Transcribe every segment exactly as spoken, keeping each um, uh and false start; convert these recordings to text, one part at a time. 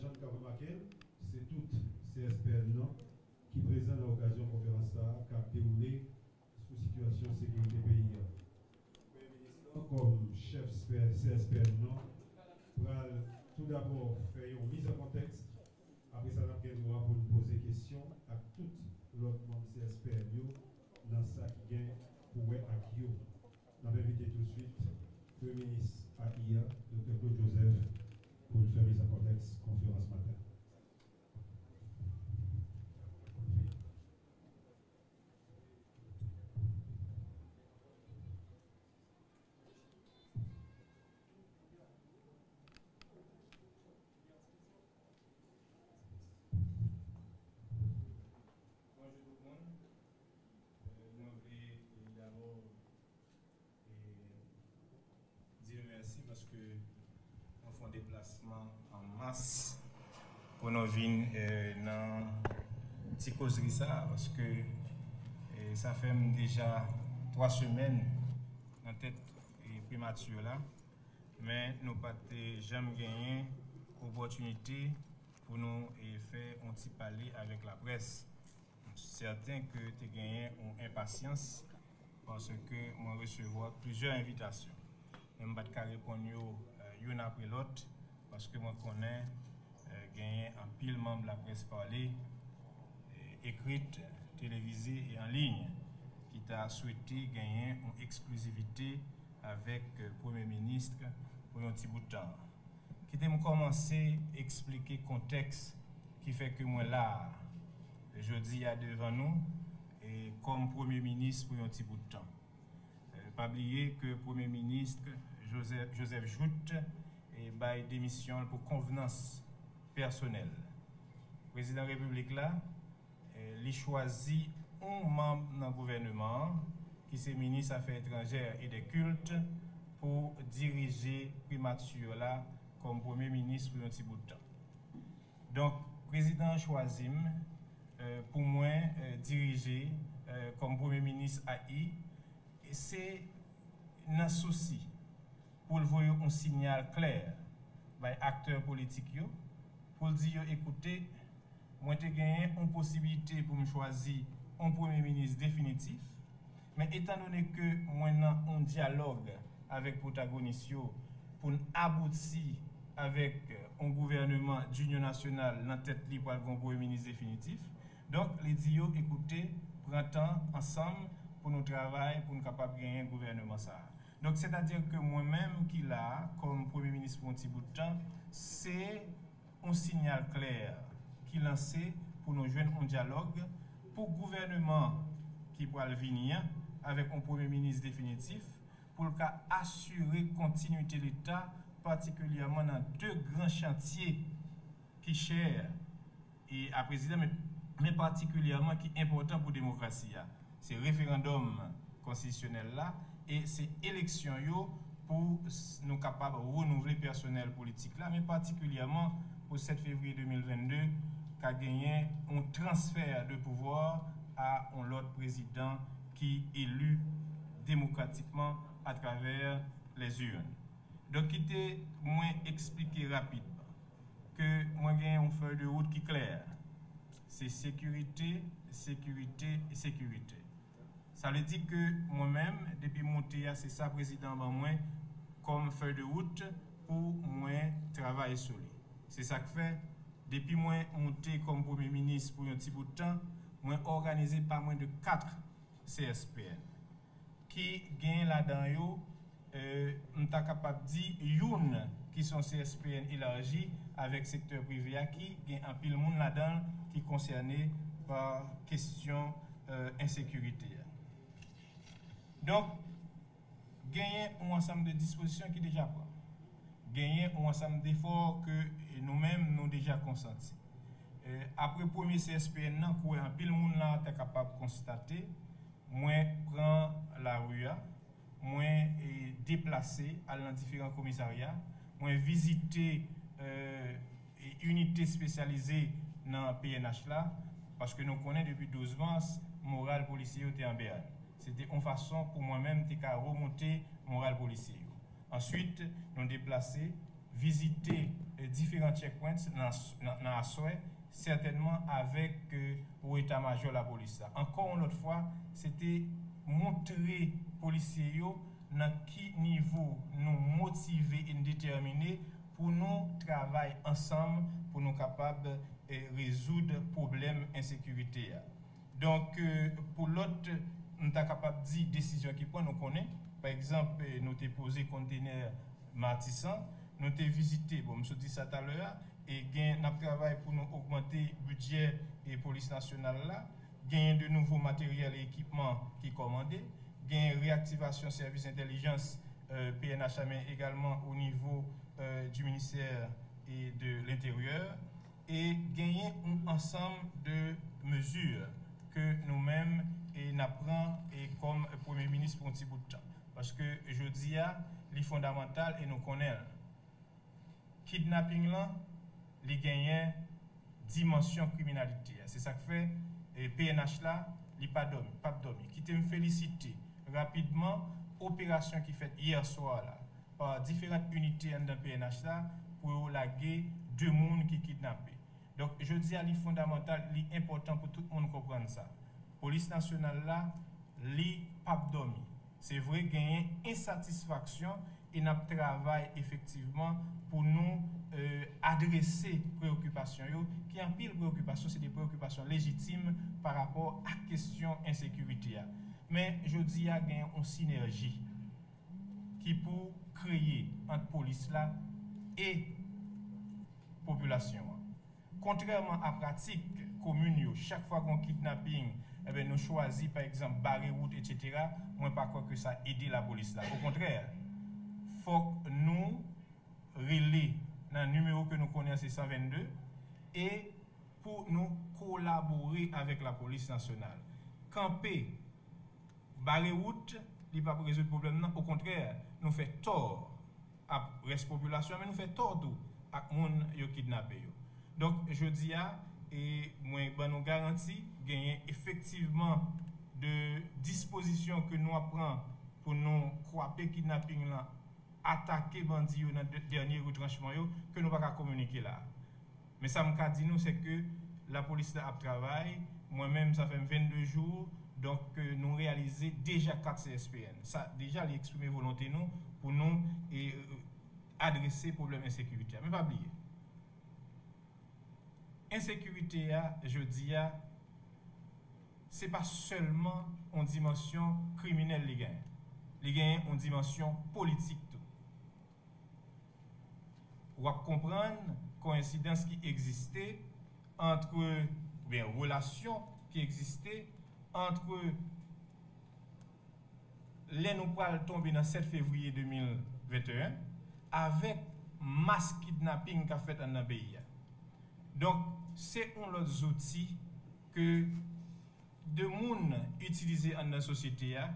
Jan n ka remake l, se tout C S P N nan ki prezan nan okazyon konferans sa a k ap dewoule sou sitiyasyon sekirite peyi a. Premye minis lan, kòm chèf C S P N nan, pral toudabò fè yon miz an kontèks. Apre sa, n ap gen dwa pou n poze kesyon ak tout lòt manm C S P N yo nan sa ki gen pou wè ak yo. N ap envite toutswit Premye Minis A I a, Doktè Claude Joseph, pou l fè miz an kontèks konferans maten. Bonjou tout moun. Euh, mwen vle, euh, dabò, euh, di nou mèsi paske nou fè yon deplasman an mas pou nou vin, euh, nan ti kozri sa a, paske, euh, sa fè m deja twa semèn nan tèt, euh, primati la, men nou pa t janm genyen opòtinite pou nou, euh, fè yon ti pale avèk laprès. M sèten ke te genyen yon enpasyans paske mwen resevwa plizyè envitasyon. Men m pa t ka reponn yo, eh, youn apre lòt, paske mwen konnen, eh, genyen anpil manm laprès pale, eh, ekrit, televize e an liy, ki ta swete genyen yon eksklizivite avèk, eh, Premye Minis pou yon ti bout tan. Kite m kòmanse eksplike kontèks ki fè ke mwen la a, jodi a devan nou, e kòm Premye Minis pou yon ti bout tan. E, pa bliye ke Premye Minis Joseph, Joseph Jouthe, e, bay demisyon l pou konvenans pèsonèl. Prezidan Repiblik la, eh, li chwazi yon manm nan gouvèneman an, ki se minis afè etranjè e dè kilt, pou dirije primati la kòm premye minis pou yon ti bout tan. Donk, prezidan an chwazi m, eh, pou mwen, eh, dirije, eh, kòm premye minis A I, e se nan sousi pou l voye yon sinyal klè bay aktè politik yo, pou l di yo, "Ekoute, mwen te genyen yon posibilite pou m chwazi yon premye minis definitif, men etandone ke mwen nan yon dyalòg avèk pwotagonis yo pou n abouti avèk yon gouvèneman dinyon nasyonal nan tèt li pral gen yon premye minis definitif." Donk, li di yo, "Ekoute, pran tan ansanm pou nou travay, pou nou kapab genyen gouvèneman sa a." Donk, sètadi ke mwen menm ki la a, kòm premye minis pou yon ti bout tan, se yon sinyal klè ki lanse pou nou jwenn yon dyalòg pou gouvèneman ki pral vini an, avèk yon premye minis definitif, pou l ka asire kontinwite Leta, patikilyèman nan de gran chantye ki chè e a prezidan, men, men patikilyèman ki enpòtan pou demokrasi a. Se referandòm konstitisyonèl la e se eleksyon yo pou s-, nou kapab renouvle pèsonèl politik la, men patikilyèman pou sèt fevriye de mil vennde, ka genyen yon transfè de pouvwa a yon lòt prezidan ki eli demokratikman atravè les urnes. Donk, kite mwen eksplike rapidman ke mwen gen yon fèy de wout ki klè. Se sekirite, sekirite e sekirite. Sa vle di ke mwen menm, depi m moute a, se sa prezidan an ban mwen kòm fèy de wout pou mwen travay sou li. Se sa k fè, depi mwen moute kòm premye minis pou yon ti bout tan, mwen òganize pa mwen de kat C S P N, ki gen ladan yo, eh, m ta kapab di youn ki se yon C S P N elaji avèk sektè prive a, ki gen anpil moun ladan l ki konsène pa kesyon, eh, ensekirite a. Donk, genyen yon ansanm de dispozisyon ki deja pran. Genyen yon ansanm defò ke nou menm nou deja konsanti. Eh, apre premye C S P N nan, kwè anpil moun la ta kapab konstate, mwen pran lari a, mwen, eh, deplase al nan diferan komisarya, mwen vizite, eh, e inite espesyalize nan P N H la, paske nou konnen depi douz mas, moral polisye yo te an bèn. Se te yon fason pou mwen menm te ka remonte moral polisye yo. Answit, nou deplase, vizite eh, diferan checkpoints nan, nan, nan aswè, sètènman avèk eh, wo eta majò lapolis la. Ankò yon lòt fwa, se te montre polisye yo nan ki nivo nou motive e n detèmine pou nou travay ansanm pou nou kapab eh, rezoud pwoblèm ensekirite a. Donk, eh, pou lòt, m ta kapab di desizyon ki pran, nou konnen. Pa egzanp, eh, nou te poze kontenè Matisan, nou te vizite, bon, m sot di sa talè a, e gen, n ap travay pou nou ogmante bidjè e polis nasyonal la, genyen de nouvo materyèl e ekipman ki kòmande, genyen reyaktivasyon sèvis entèlijans eh, P N H la, men egalman o nivo eh, du ministère et de l'Intérieur, e genyen yon ansanm de mezi ke nou menm e n ap pran e kòm premye minis pou yon ti bout tan. Paske jodi a, li fondamantal e nou konnen l. Kidnaping lan, li genyen dimansyon kriminalite a. Se sa k fè eh, P N H la, li pa dòmi, p ap dòmi. Kite m felisite rapidman operasyon ki fèt yè swa la pa diferan inite anndan P N H la pou yo lage de moun ki kidnape. Donk, jodi a, li fondamantal, li enpòtan pou tout moun konprann sa. Polis nasyonal la, li p ap dòmi. Se vre, genyen ensatisfaksyon e n ap travay efektivman pou nou eh, adrese preyokipasyon yo, ki anpil preyokipasyon, se de preyokipasyon lejitim pa rapò ak kesyon ensekirite a. Men, jodi a, genyen yon sinèji ki pou kreye ant polis la e popilasyon an. Kontrèman a pratik komin yo, chak fwa gen yon kidnaping, enben, nou chwazi, pa egzanp, bare wout, etsetera, mwen pa kwè ke sa ede lapolis la. Okontrè, fòk nou rele nan nimewo ke nou konnen an, se san vennde, e pou nou kolabore avèk lapolis nasyonal. Kanpe bare wout, li p ap rezoud pwoblèm nan. Okontrè, nou fè tò ak rès popilasyon an, men nou fè tò tou ak moun yo kidnape yo. Donk, jodi a, e mwen ban nou garanti, genyen efektivman de dispozisyon ke nou ap pran pou nou kwape kidnaping lan, atake bandi yo nan dè- dènye retranchman yo, ke nou pa ka kominike la. Men sa m ka di nou, se ke lapolis la ap travay. Mwen menm, sa fè m vennde jou. Donk, eh, nou reyalize deja kat C S P N. Sa, deja, li eksprime volonte nou pou nou eh, adrese pwoblèm ensekirite a. Men pa bliye, ensekirite a, jodi a, se pa sèlman yon dimansyon kriminèl li genyen. Li genyen yon dimansyon politik tou. W ap konprann koyensidans ki egziste ant, oubyen relasyon ki egziste ant lè nou pral tonbe nan sèt fevriye de mil venteyen avèk mas kidnaping k ap fèt anndan peyi a. Donk, se yon lòt zouti ke de moun itilize anndan sosyete a,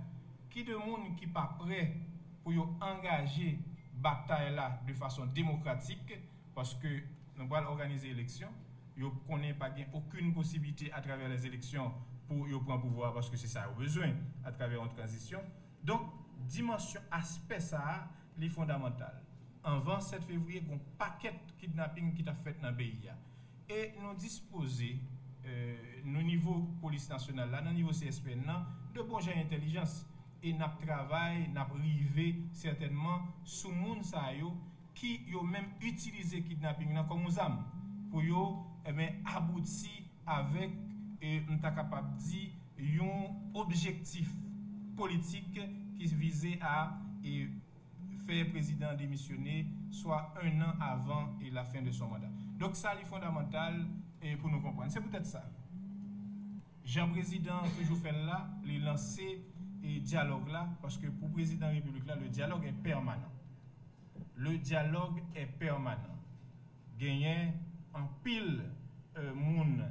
ki de moun ki pa prè pou yo angaje batay la de fason demokratik, paske nou pral òganize eleksyon, yo konnen pa gen okenn posiblite atravè lèzeleksyon pou yo pran pouvwa a, paske se sa yo bezwen atravè yon tranzisyon. Donk, dimansyon, aspè sa a, li fondamantal. Anvan sèt fevriye, gen yon pakèt kidnaping ki t ap fèt nan peyi a. E nou dispoze, eh, nan nivo polis nasyonal la, nan nivo C S P N nan, de bon jan entèlijans. E n ap travay, n ap rive sètènman sou moun sa yo ki yo menm itilize kidnaping nan kòm yon zam pou yo, enben, abouti avèk, e m ta kapab di, yon objektif politik ki vize a, e, fè prezidan an demisyone swa en an avan, e, la fen de son manda. Donk, sa li fondamantal, e, pou nou konprann. Se poutèt sa, jan prezidan an toujou fè l la, li lanse, e, dyalòg la, paske pou prezidan repiblik la, le dialogue est permanent. Le dialogue est permanent. Genyen anpil, eh, moun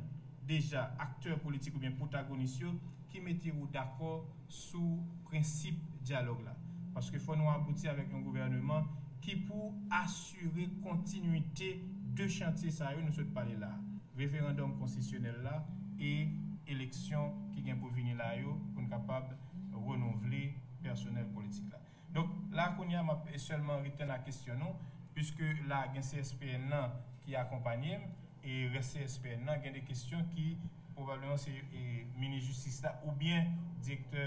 deja, aktè politik oubyen pwotagonis yo, ki mete yo dakò sou prensip dyalòg la. Paske fò nou abouti avèk yon gouvèneman ki pou asire kontinwite de chantye sa yo nou sot pale la. Referandòm konstitisyonèl la e eleksyon ki gen pou vini la yo pou n kapab renouvle pèsonèl politik la. Donk, la kounye a, m ap sèlman retann a kesyon nou. Piske la gen C S P N nan ki akonpanye m, e rès C S P N nan gen de kesyon ki pwobableman se e, minis jistis la oubyen direktè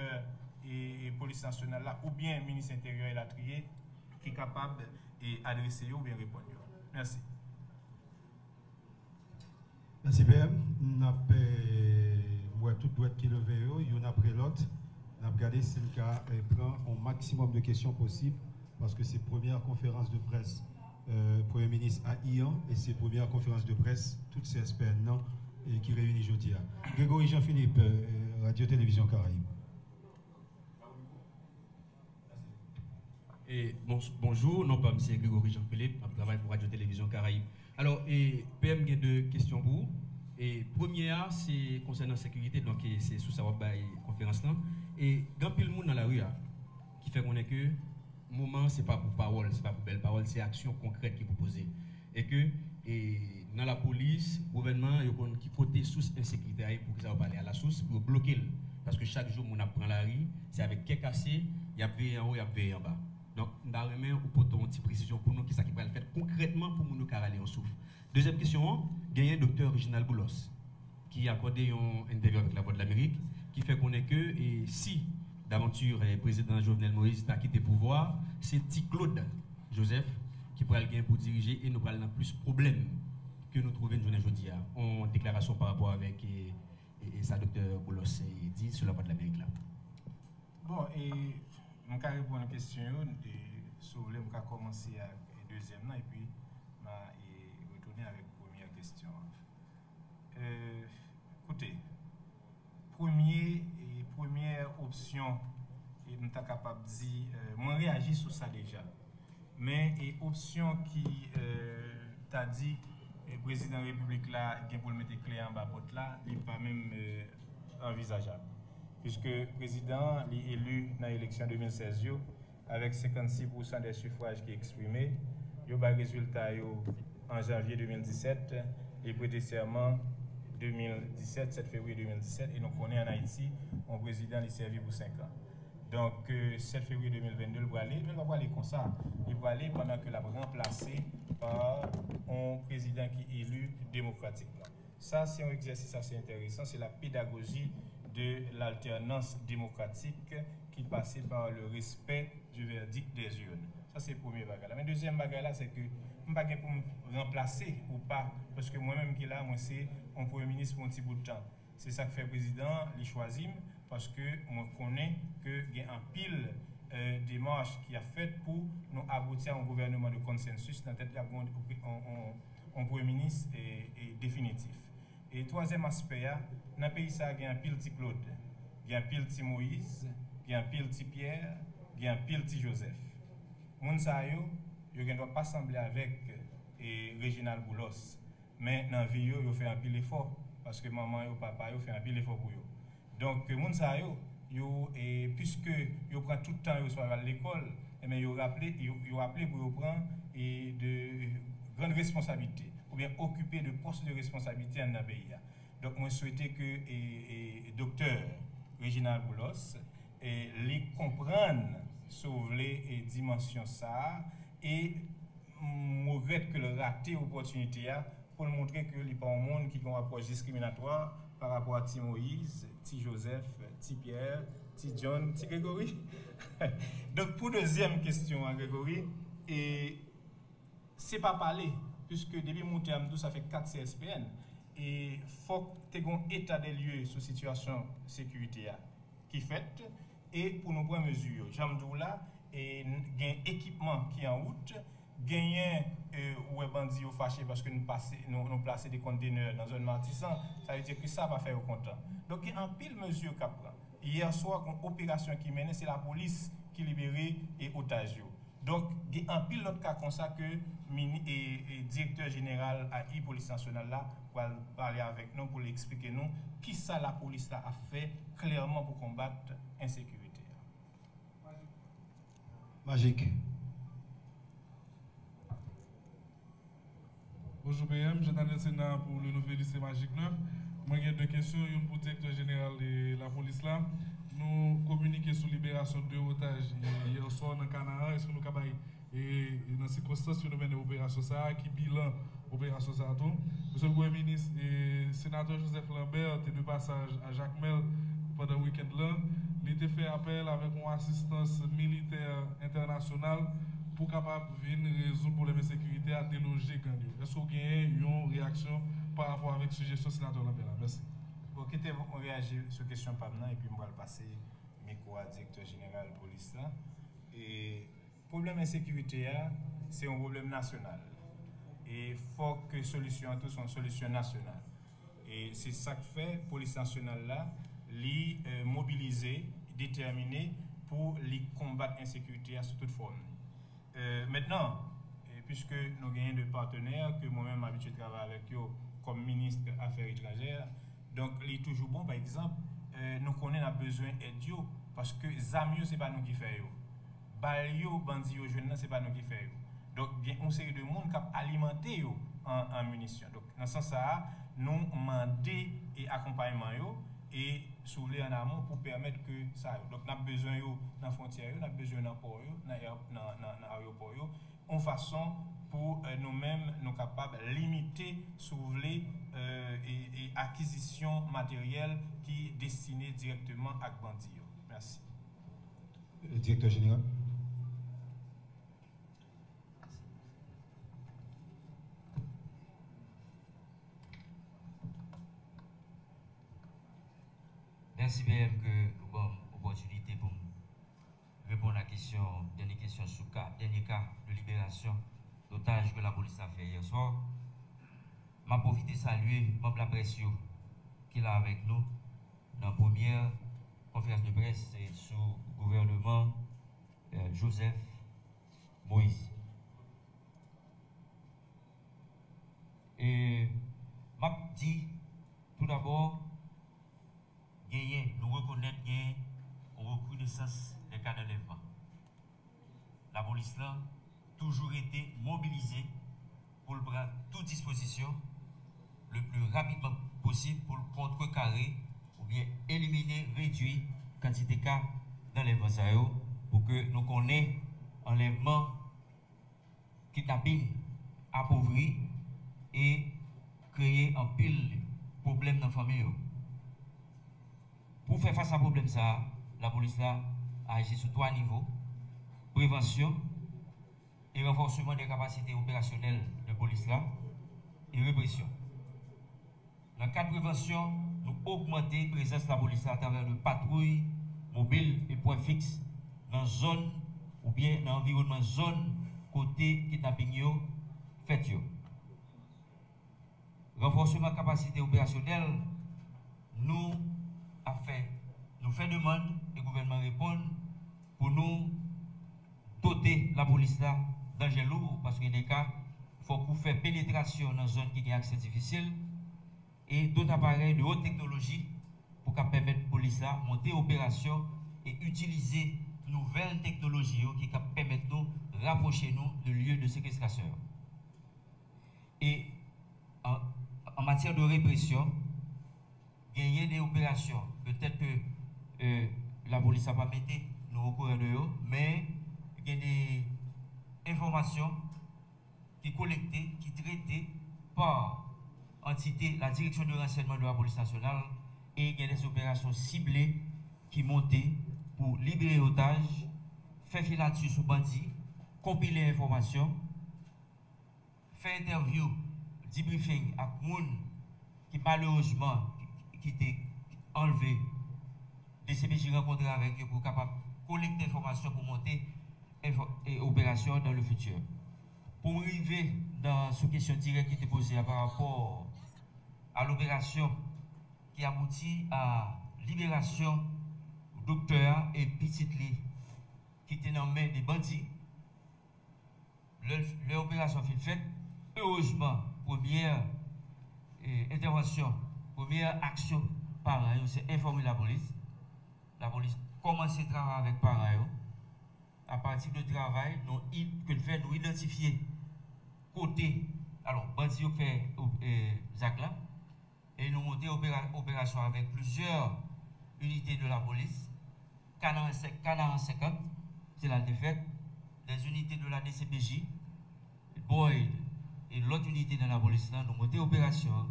e, e polis nasyonal la oubyen minis enteryè elatriye ki kapab e, adrese yo oubyen reponn yo. Mèsi. Mèsi P M. N ap, eh, m wè tout dwèt ki leve yo, youn apre lòt. N ap gade si n ka eh, pran yon maksimòm de kesyon posib, paske se premyè konferans de près eh, Premye Minis a I an, e se premyè konferans de près tout C S P N nan eh, ki reyini jodi a. Gregory Jean Philippe, eh, Radyo Televizyon Karayib. E, bon, bonjou, non pa m se Gregory Jean Philippe, m ap travay pou Radyo Televizyon Karayib. Alò, e, P M gen de kesyon pou ou. E, premye a, se konsènan sekirite, donk e, se sou sa w ap bay konferans lan. E, gen anpil moun nan lari a ki fè konnen ke moman an se pa pou pawòl, se pa pou bèl pawòl, se aksyon konkrèt ki pou poze. E ke e, nan lapolis, gouvènman an, yo konn ki kote sous ensekirite a ye, poukisa yo pa ale alasous pou yo bloke l. Paske chak jou moun ap pran lari, se avèk kè kase, y ap veye anwo, y ap veye anba. Donk, m ta renmen ou pote yon ti presizyon pou nou, kisa ki pral fèt konkrètman pou moun yo ka rale yon souf. Dezyèm kesyon an, genyen Doktè Reginald Boulos, ki akòde yon entèvyou avèk Lavwadlamerik, ki fè konnen ke e, si davanti e, prezidan Jovenel Moïse ta kite pouvwa a, se Ti Claude Joseph ki pral gen pou dirije e nou pral nan plis pwoblèm ke nou twouve n jounen jodi a. Yon deklarasyon pa rapò avèk e, e, e sa Doktè Boulos e, di sou Lavwadlamerik la. Bon, e, m ka reponn kesyon yo, e, si w vle, m ka kòmanse ak e, dezyèm nan, epi m a e, retounen avèk premyè kesyon an. E, koute, premye, e, premyè opsyon, e, m ta kapab di, e, mwen reyaji sou sa deja. Men e, opsyon ki e, ta di e, prezidan repiblik la gen pou l mete kle anba pòt la, li pa menm e, anvizajab. Piske prezidan an, li eli nan eleksyon de mil sèz yo, avèk senkannsis pousan dè sifwaj ki eksprime, yo bay rezilta yo an janvye de mil disèt, li prete sèman de mil disèt, sèt fevriye de mil disèt, e nou konnen ann Ayiti, yon prezidan li sèvi pou senk an. Donk, sèt fevriye de mil vennde, l prale, men l pa prale konsa. Li prale pandan ke l ap ranplase pa yon prezidan ki eli demokratikman. Sa se yon egzèsis ase enteresan, se la pedagoji de laltènans demokratik ki pase pa le respè du verdict des urnes. Sa se premye bagay la. Men dezyèm bagay la, se ke m pa gen pou m ranplase ou pa, paske mwen menm ki la, mwen se yon premye minis pou yon ti bout tan. Se sa k fè prezidan an, li chwazi m, paske mwen konnen ke gen anpil e, demach ki ap fèt pou nou abouti a yon gouvèneman de konsensis nan tèt li ap gen yon, yon, yon, yon premye minis e, e, definitif. E twazyèm aspè a, nan peyi sa a gen anpil ti Claude, gen anpil ti Moïse, gen anpil ti Pierre, gen anpil ti Joseph. Moun sa yo, yo gen dwa pa sanble avèk e, Reginald Boulos, men nan vi yo, yo fè anpil efò, paske manman yo, papa yo fè anpil efò pou yo. Donk, moun sa yo, yo, e, piske yo pran tout tan yo swa yo al lekòl, enben yo raple, yo, yo aple pou yo pran e, de grann responsablite, oubyen okipe de pòs de responsablite anndan peyi a. Donk, mwen swete ke e, e, Doktè Reginald Boulos, e, li konprann, si w vle, e, dimansyon sa a, e m regrèt ke l rate opòtinite a pou l montre ke li pa yon moun ki gen yon apwòch diskriminatwa pa rapò a ti Moyiz, ti Jozèf, ti Pyè, ti John, ti Gregory. Donk, pou dezyèm kesyon an, Gregory, e, se pa pale, piske depi moute a m di w sa fè kat C S P N, e fòk te gen yon eta de lye sou sitiyasyon sekirite a ki fèt, e pou nou pran mezi yo. Jan m di w la, e, n-, gen ekipman ki an wout, genyen, e, ou wè bandi yo fache paske nou pase, nou, nou plase de konntenè nan zòn Matisan, sa vle di ke sa pa fè yo kontan. Donk, gen anpil mezi k ap pran. Yè swa, gen yon operasyon ki mennen, se lapolis ki libere, e, otaj yo. Donk, gen anpil lòt ka konsa ke mini-, e, e, direktè jeneral A I Polis Nasyonal la pral pale avèk nou pou l eksplike nou kisa lapolis la ap fè klèman pou konbat ensekirite a. Majik. Bonjou P M, Jean Daniel Sénard pou Le Nouvelliste e Magik nèf. Mwen gen de kesyon, youn pou direktè jeneral e lapolis la. Nou kominike sou liberasyon de otaj yè swa nan Kanara. Èske nou ka bay E, e nan sikonstans yo nou mennen operasyon sa a, ki bilan operasyon sa a tou. Mesye le Premye Minis, e, Senatè Joseph Lambert te de pasaj a Jakmèl pandan wikenn lan. Li te fè apèl avèk yon asistans militè entènasyonal pou kapab vin rezoud pwoblèm ensekirite a, deloje gang yo. Èske w genyen yon reyaksyon pa rapò avèk sijesyon Senatè Lambert la? Mèsi. Bon, kite m reyaji sou kesyon pa m nan, epi m pral pase mikwo a Direktè Jeneral Polis la. E, pwoblèm ensekirite a, se yon pwoblèm nasyonal. E fòk ke solisyon an tou se yon solisyon nasyonal. E se sa k fè Polis Nasyonal la, li, eh, mobilize, detèmine pou li konbat ensekirite a sou tout fòm li. Eh, mentnan, eh, puiske nou genyen de patnè ke mwen menm m abitye travay avèk yo kòm minis afè etranjè, donk li toujou bon, pa egzanp, eh, nou konnen n ap bezwen èd yo, paske zam yo, se pa nou ki fè yo. Bal yo, bandi yo jwenn nan, se pa nou ki fè yo. Donk, gen yon seri de moun k ap alimante yo an, an minisyon. Donk, nan sans sa a, nou mande e akonpayman yo, e, si w vle, an amon pou pèmèt ke sa yo. Donk, n ap bezwen yo nan fwontyè yo, n ap bezwen yo nan pò yo, nan, nan, nan, nan ayewopò yo, yon fason pou, eh, nou menm, nou kapab limite, si w vle, eh, e, e akizisyon materyèl ki destine dirèkteman ak bandi yo. Mèsi. Direktè Jeneral. Mèsi, P M, ke nou ban m opòtinite pou m reponn a kesyon, dènye kesyon sou ka, dènye ka de liberasyon dotaj ke lapolis la fè yè swa. M ap pwofite salye manm laprès yo ki la avèk nou nan premyè konferans de près, eh, sou gouvèneman, eh, Joseph Moïse. E m ap di, tou dabò, genyen, nou rekonèt genyen yon rekrinesans dè ka d'anlèvman. Lapolis lan toujou rete mobilize pou l pran tout dispozisyon le pli rapidman posib pou l kontrekare oubyen elimine, redui kantite ka d'anlèvman sa yo, pou ke nou konnen anlèvman, kidnaping apovri e kreye anpil pwoblèm nan fanmi yo. Pou fè fas a pwoblèm sa a, lapolis la aji sou twa nivo: prevansyon e ranfòsman de kapasite operasyonèl de polis la, e represyon. Nan kad prevansyon, nou ogmante prezans lapolis la atravè de patwouy mobil e pwen fiks nan zòn oubyen nan anviwònman zòn kote kidnaping yo fèt yo. Ranfòsman kapasite operasyonèl, nou ap fè, nou fè demann e gouvènman reponn pou nou dote lapolis la d'anjen lou, paske gen de ka, fòk ou fè penetrasyon nan zòn ki gen aksè difisil, e dòt aparèy de wòt teknoloji pou k ap pèmèt polis la monte operasyon e itilize nouvèl teknoloji yo ki k ap pèmèt nou rapwoche nou de lye de sekestration. E an, an matyè de represyon, genyen de operasyon, petèt ke, euh, lapolis la pa mete nou okouran de yo, men gen de enfòmasyon ki kolekte, ki trete pa antite la Direction de Renseignement de la Police Nationale, e gen de operasyon sible ki monte pou libere otaj, fè filati sou bandi, konpile enfòmasyon, fè entèvyou, debriefing ak moun ki malerezman ki, ki te anlve, D C P J rankontre avèk yo pou kapab kolekte enfòmasyon pou monte enfò-, e, operasyon dans le futur. Pou m rive nan, sou kesyon dirèk ki te poze a pa rapò a loperasyon ki abouti a liberasyon doktè a e pitit li ki te nan men de bandi. Lè, lè operasyon fin fèt, erezman, premyè, e, entèvansyon, premyè aksyon paran yo, se enfòme lapolis. Lapolis kòmanse travay avèk paran yo. Apati de travay nou i-, ke n fè, nou idantifye kote, alò, bandi yo fè, e, zak la. E nou monte opera-, operasyon avèk plizyè inite de lapolis. Kanaran senkant, se la l te fèt. Les unités de la D C P J, Boyd e lòt inite nan lapolis la, nou monte operasyon an.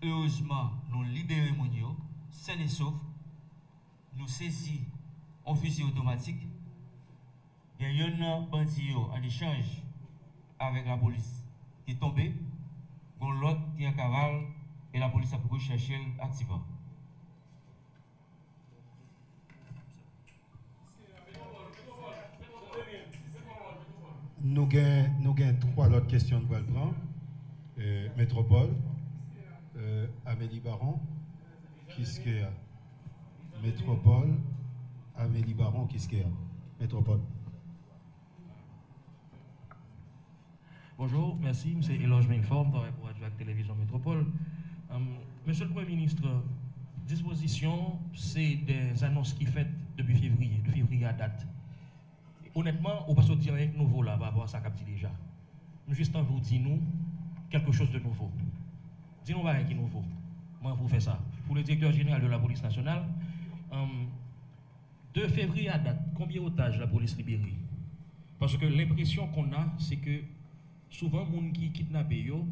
Erezman, nou libere moun yo, sen e sof. Nou sezi yon fizi otomatik. Gen youn nan bandi yo, an echanj avèk lapolis, ki tonbe. Gen lòt ki an kaval e lapolis ap rechèche l aktivman. Nou gen, nou gen twa lòt kesyon nou pral pran. Euh, Metropole, euh, Amélie Baron, Kiskeya. Metropole, Amélie Baron, Kiskeya. Metropole. Bonjou, mèsi. M se Eloge Milfort, m travay pou Radyo ak Televizyon Metropole. Mesye le Premye Minis, dispozisyon, se de anons ki fèt depi fevriye, de fevriye a dat. Onètman, ou pa sot di anyen ki nouvo la pa rapò a sa k ap di deja. M jis anvi w di nou quelque chose de nouveau. Di nou bagay ki nouvo. Mwen anvi w fè sa. Pou le direktè jeneral de la polis nasyonal, de fevriye a dat, konbyen otaj lapolis libere? Paske lenpresyon qu'on a, se ke souvan moun ki kidnape yo,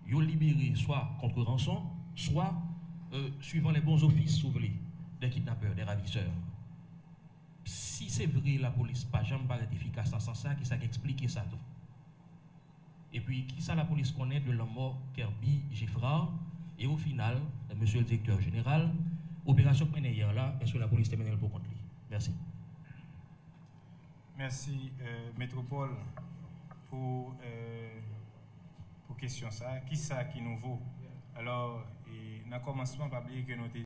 yo libere swa contre rançon, swa euh, suivant les bons offices, si w vle, des kidnappeurs, des ravisseurs. Si se vre lapolis pa janm parèt efikas nan sans sa, kisa k eksplike sa tou? Epi, kisa lapolis konnen de lanmò Kerby Geffrard? E o final, mesye le direktè jeneral, operasyon k mennen yè la, èske lapolis te mennen l pou kont li? Mèsi. Mèsi, euh, Metropole, pou, euh, pou kesyon sa. Kisa ki nouvo? Alò, e, nan kòmansman, pa bliye ke nou te